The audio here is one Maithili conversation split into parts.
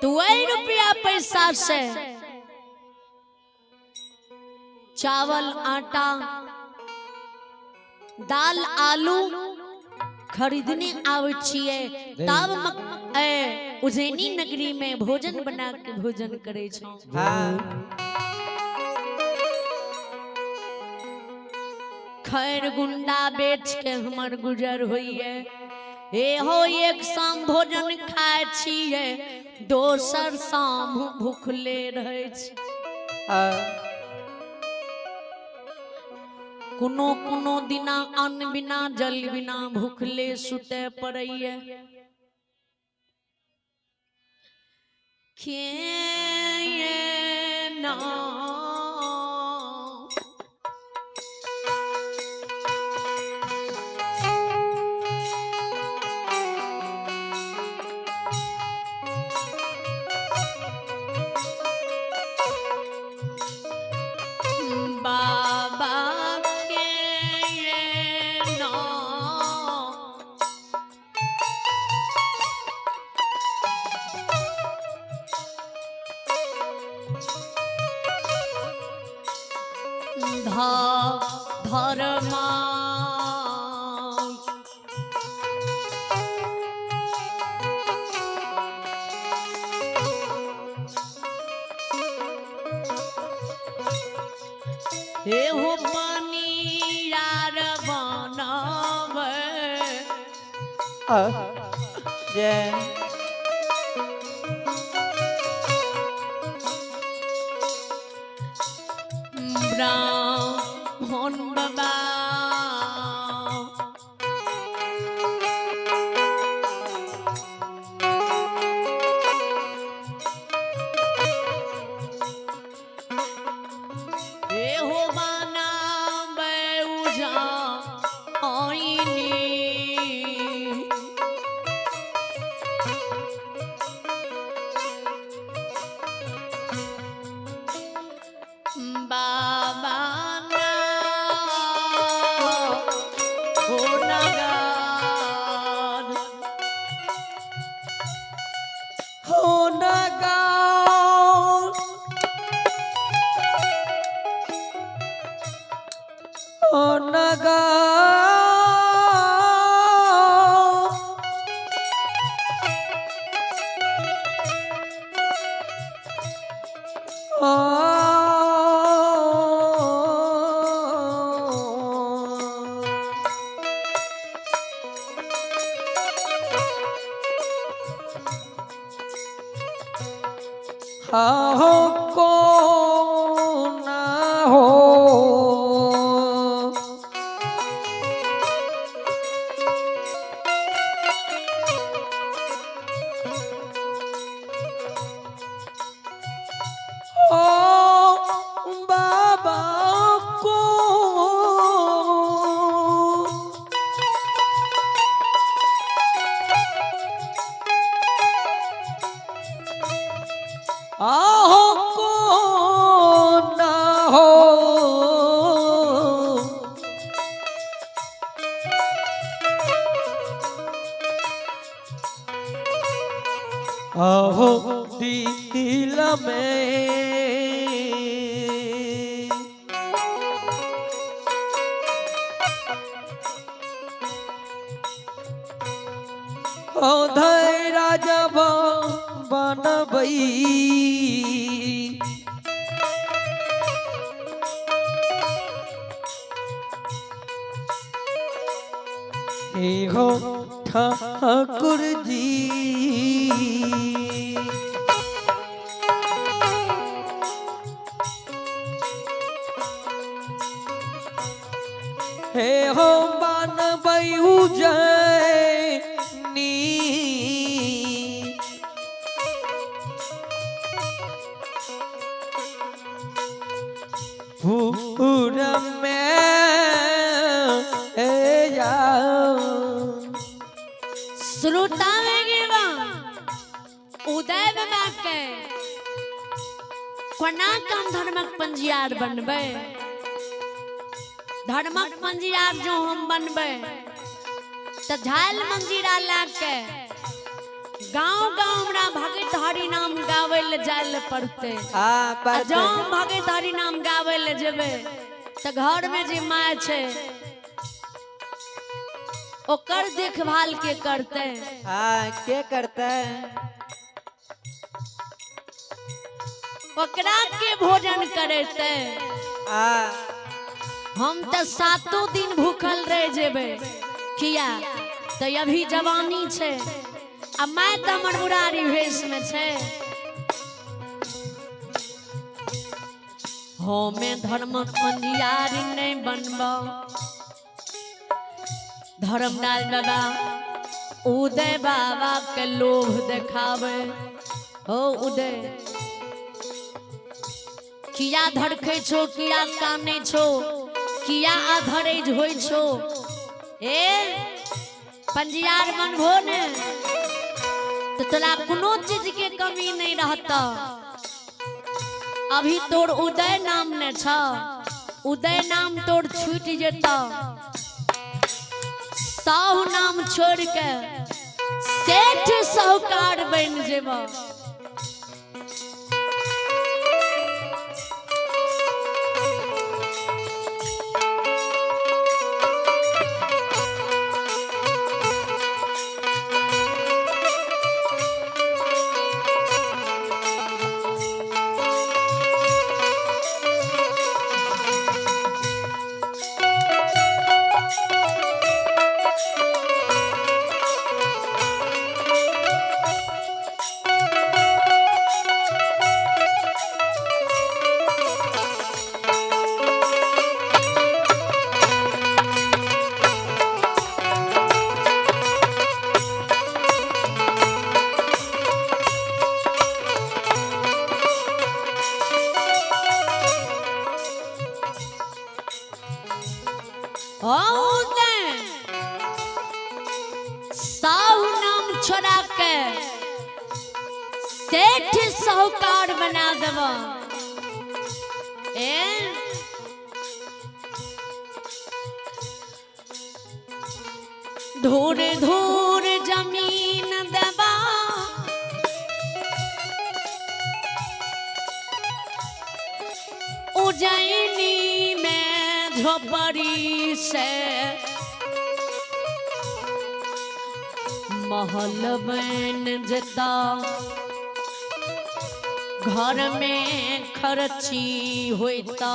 तो वही रुपया पैसा से चावल आटा दाल आलू खरीदने आबै छियै, तब उज्जैनी नगरी में भोजन बना के भोजन करै छौ। खैर गुंडा बेच के हमर गुजर होइए। ए हो एक शाम भोजन खाय छियै, दोसर शाम भूखले रहै छी। कोनो कोनो दिना अन्न बिना जल बिना भूखले सुते पड़ैये। के ना बाबा के ना धर्मा हे हो पानी यार बनावे। जय ब्राह्मण बाबा हे हो बनावे उजा आईनी। बाबा ना हो नगार हो नगार हो नगार हो को ना हो ओ बाबा को आहो को ना हो आहो दिल में ओ धैरा जब बनबई हे हो ठाकुर जी। हे हो बनबई उजैनी पुर में श्रोता उदय बाबा के कोना कम धर्मक पंजियार बनबै। धर्मक पंजियार जो हम बनबै त झाल मंजीरा ला के गांव गांव हमरा भगत हरि नाम गावे ले जाय ले पड़ते। हाँ आ पड़तै। जँ भगत हरि नाम गावे ले जेबै तऽ घर में जे माय छै ओकर देखभाल के करते? हाँ के करतै? ओकरा के भोजन करेतै? हाँ। हम तऽ सातो दिन भूखल रह जेबै, किया तऽ अभी जवानी छै आ माय तऽ हमर बुढ़ारी भेष में छै। हमे धर्मक पंजियार नहीं बनब। धर्मराज बाबा उदय बाबा के लोभ देखावे, हो उदय, किया धड़कै छो, किया कानै छो, किया अधरेज होइ छो? ए पंजियार बनबो ने तो तोरा कोनो चीज के कमी नहीं रहत। अभी तोर उदय नाम ने छ, उदय नाम तोर छूट जेत, साहु नाम छोड़ के सेठ साहूकार बन जेब। साहु नाम छोड़ा के सेठ साहूकार बना देब। ए धूर धूर जमीन देबा, उज्जैनी में झोपड़ी से महल बन जता, घर में खर्ची होता।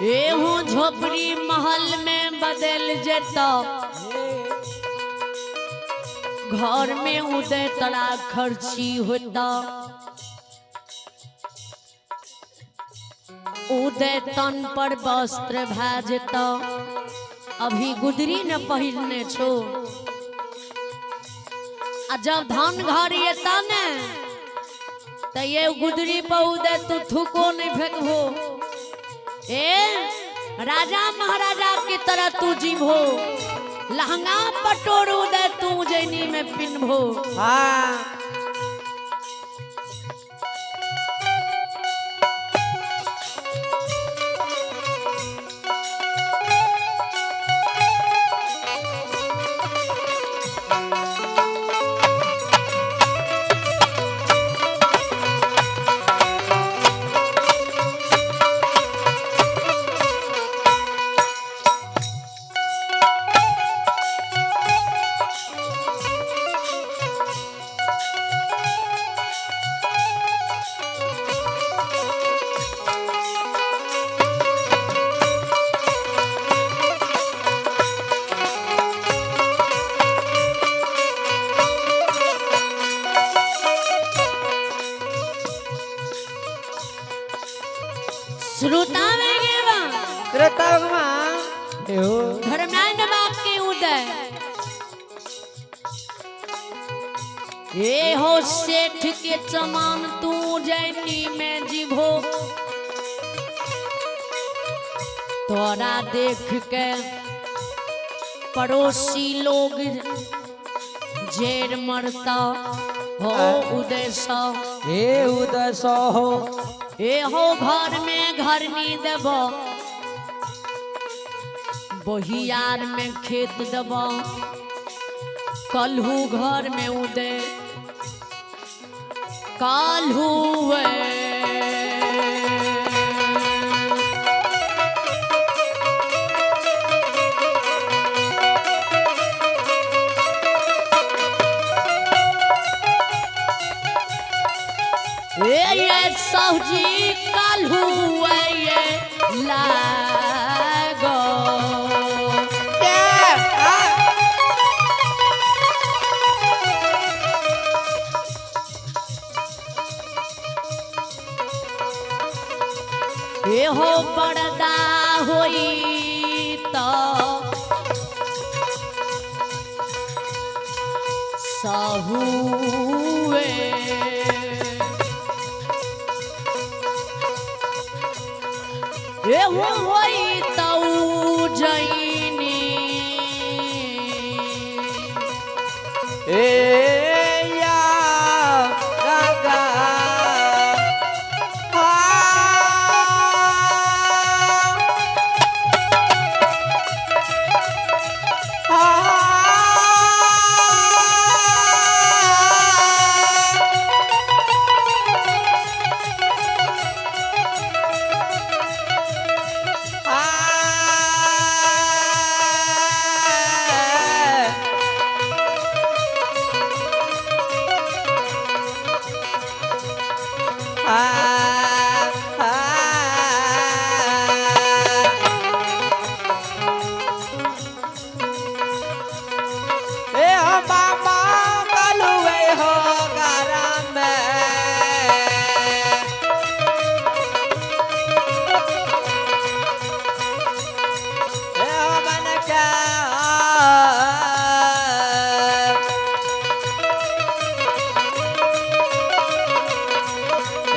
एहू झोपड़ी महल में बदल जेता, घर में उदय तड़ा खर्ची होता। उदय तन पर वस्त्र भा जेता, अभी गुदरी न पहिरने छो। आ जब धान घर एता ने तो ये गुदरी पर उदय तू थूको नहीं फेंकबो। ए राजा महाराजा की तरह तू जीवो, लहंगा पटोर उदय तू उज्जैनी में पिन्हबो। हाँ। श्रोता में गेबा श्रोता भगवान एहो धर्मनारायण बाप के उदय ए हो सेठ के चमान तू जैनी में जीभो तोरा देख के पड़ोसी लोग जेर मरता हो उदय सा हे उदय सहो ए हो घर में घर नी देब बहियार में खेत देब कलहू घर में उदय काल्हू वे। ए ये साहू काल्हू वे ये लागो। क्या आ एहो पर्दा होई त साहुए एहो होई त जैनी ए या रागा आ आ आ आ आ ए हो मामा कलुए हो गरम ए हो मन का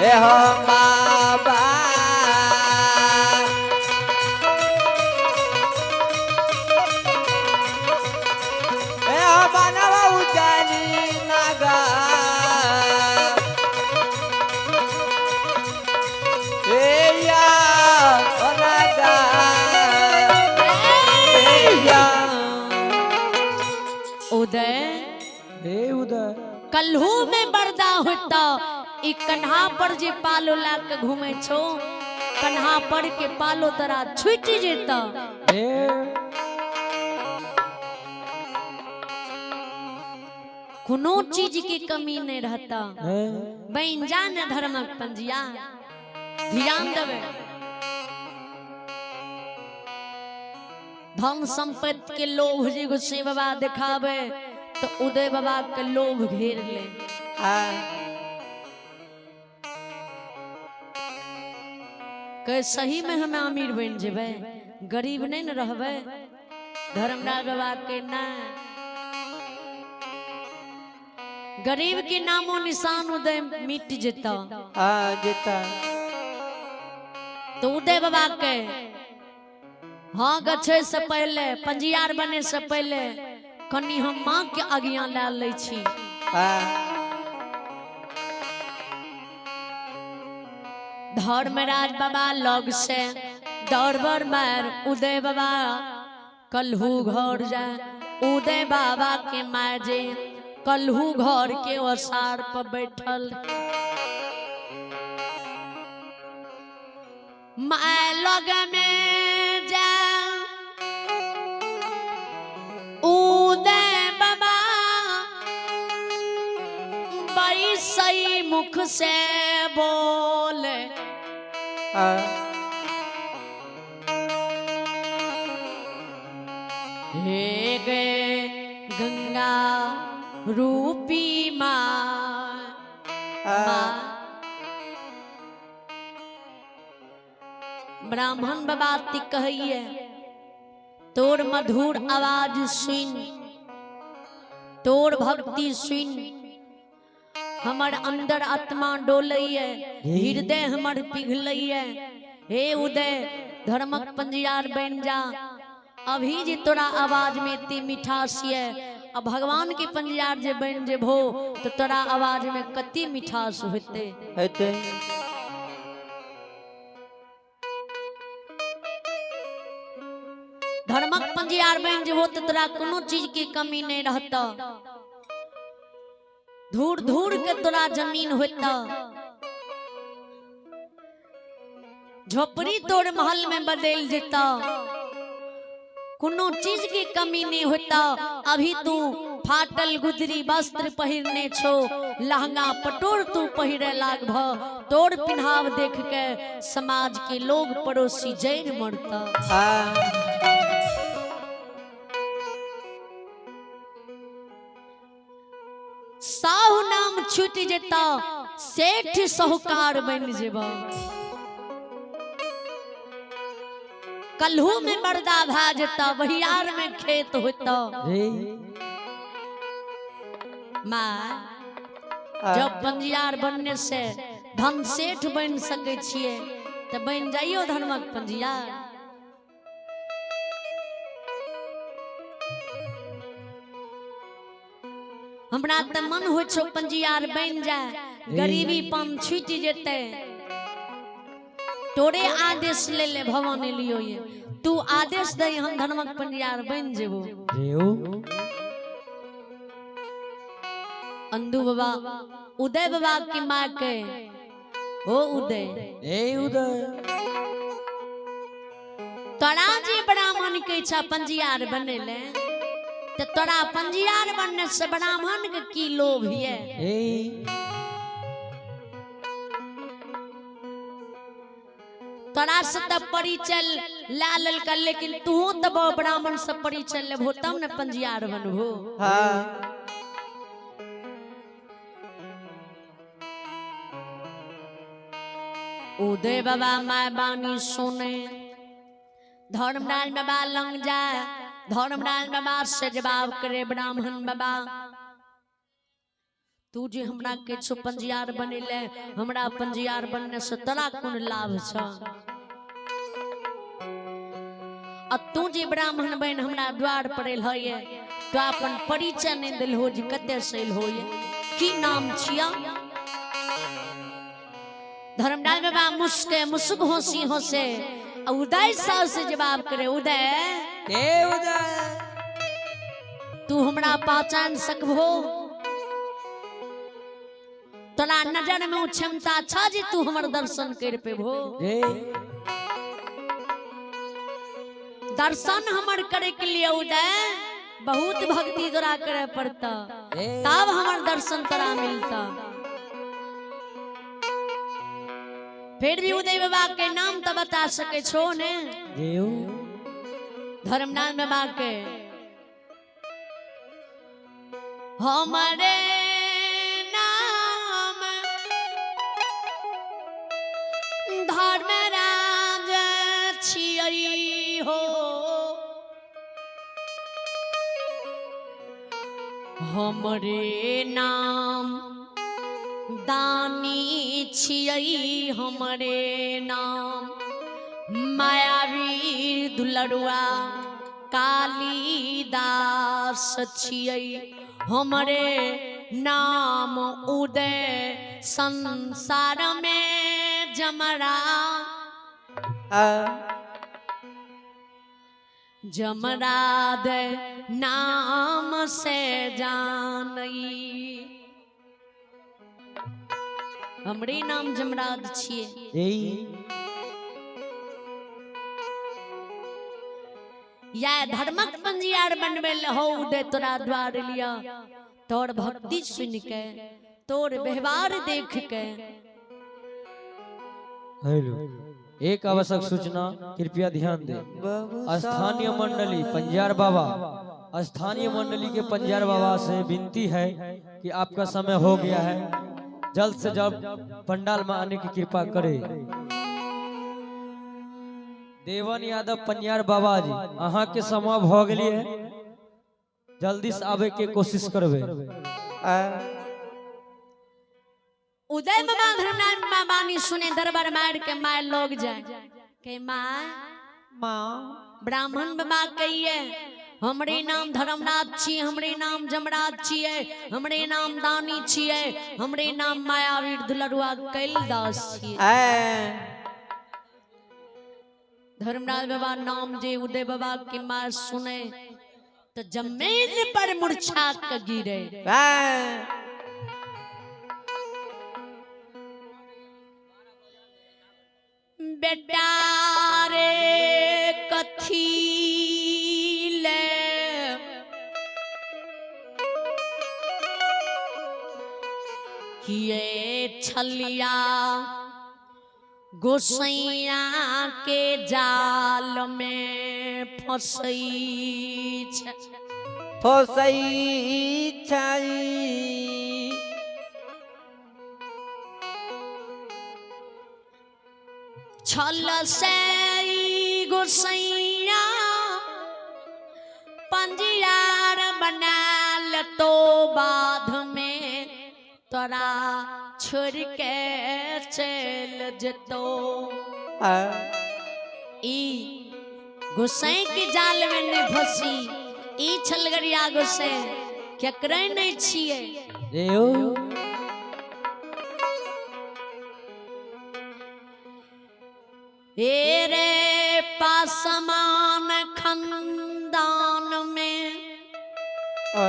ए हो बाबा ए हो बनवा उजानी नागा ए या ओ नागा ए या उदय हे उदय कल्हू में बरदा होता ई कन्हा पर जे पालो ला के घूमे छो कन्हा पर के पालो तोरा छूट जेता हे कोनो चीज के कमी नहीं रहता हे बन जा न धर्मक पंजिया ध्यान देवे धन संपत्ति के लोभ जे गुस्से बाबा दिखावे तो उदय बाबा के लोभ घेर ले आ कहे सही में हमें अमीर बन जेबै गरीब नहीं न रहबै धर्मराज बाबा के ना गरीब के नामो निशान उदय मिट जेता आ जेता तो उदय बाबा के हाँ गछे से पहले पंजियार बने से पहले कनी हम माँ के आज्ञा ला लै छी आ धर्मराज बाबा लग से दौड़ मार उदय बाबा कल्हू घर जाए उदय बाबा के माय जे कल्हू घर के ओसार पर बैठल माय लग में जा उदय बाबा बड़ी सही मुख से बोले आ हे गे गंगा रूपी माँ आ माँ। ब्राह्मण बाबा ती कहैये तोर मधुर आवाज सुन, तोर भक्ति सुन हमर अंदर आत्मा डोलैये, हृदय हमर पिघलैये। हे उदय धर्मक पंजियार बन जा। अभी जे तोरा आवाज में इतनी मिठास ये, अब भगवान के पंजियार जे बन जेबहो तो तोरा आवाज में कति मिठास होते हेतै। धर्मक पंजियार बन जेबहो तो तोरा कोनो चीज की कमी नहीं रहता। धूर धूर के तोरा जमीन होता, झोपड़ी तोर महल में बदल जेता, कोनो चीज की कमी नहीं होता। अभी तू फाटल गुदरी वस्त्र पहिरने छो, लहंगा पटोर तू पहिरे लाग भ, तोर पिन्हाव देख के समाज के लोग पड़ोसी जैन मरता। साहु नाम छूट जेता, सेठ साहूकार बन जेबा। कल्हू में मर्दा भा जेता, बहियार में खेत होता। माँ जब पंजियार बनने से धन सेठ बन सके छिए तो बन जाइयो धर्मक पंजियार। हमरा त मन हो छो पंजियार बन जाए, गरीबी पन छूट जेते। तोरे आदेश ले ले भवानी लियो ये, तू आदेश दे हम धर्मक पंजियार बन जेबो। अंधु बाबा उदय बाबा की माँ के, ओ उदय ए उदय तोरा जे ब्राह्मण के इच्छा पंजियार बनेले तो तोरा पंजियार बनने से ब्राह्मण के की लोभ ये? तोरा से तब परिचय ला ललका, लेकिन तू तब ब्राह्मण से परिचय लेबो तब न पंजियार बनबो। हाँ। उदय बाबा my बानी सुने, धर्मराज बाबा लंग जाए, धर्मराज बाबा से जवाब करे ब्राह्मण बाबा तू जे हमरा के छो पंजियार बनेले, हमरा पंजियार बनने से तोरा कोन लाभ छ? आ तू जे ब्राह्मण बन हमरा द्वार पर एल है, तो अपन परिचय नहीं दिल हो जे कते से एल हो, की नाम छिया? धर्मराज बाबा मुस्के मुसुक होसी होसे उदय साहु से जवाब करे, उदय ए उदय तू हमरा पहचान सकबो? तोरा नजर में क्षमता छ जे तू हमर दर्शन कर पेबो? दर्शन हमर करे के लिए उदय बहुत भक्ति तोरा करे पड़ता, तब हमर दर्शन तोरा मिलता। फिर भी उदय बाबा के नाम तो बता सके छो ने? धर्मनाथ बाबा के हमारे नाम धर्मराज छियै हो, हमरे नाम दानी छियै, हमरे नाम मायावीर दुलरुआ कालिदास छियै, हमरे नाम उदय संसार में जमरा जमराद नाम से जानई। हमरे नाम जमराद छियै। या धर्मक पंजियार बनबे ले हो उदय तोरा द्वार लिया, तोर भक्ति सुन के तोर व्यवहार देख के। हेलो, एक आवश्यक सूचना, कृपया ध्यान दें। स्थानीय मंडली पंजियार बाबा, स्थानीय मंडली के पंजियार बाबा से विनती है कि आपका समय हो गया है, जल्द से जल्द पंडाल में आने की कृपा करें। देवन यादव पनियार बाबा जी अहाँ के समय भ गेलिए, जल्दी से आवे के कोशिश करबे। आ उदय बाबा धर्मनारायण बाबा बानी सुने दरबार मार के मार लोग जाए के माँ माँ ब्राह्मण बाबा कहिए हमरे नाम धर्मनाथ छी, हमरे नाम जमराज छिए, हमरे नाम दानी छिए, हमरे नाम मायावीर दुलरुआ कैलदास छिए। आ धर्मराज बाबा नाम जे उदय बाबा के मार सुने तो जमीन पर मूर्छा के गिरे। आ बेटा रे कथी ले किए छलिया गोसैया के जाल में फसई छै। फसई छई। छल से ई गोसैया पंजियार बनाल तो बाध में तोरा छोड़ के चल जतो। आ ई गोसाई के जाल में नहीं फंसी, ई छलगरिया गोसाई केकरे नहीं छिए। देओ हे रे पासमान खंदान में आ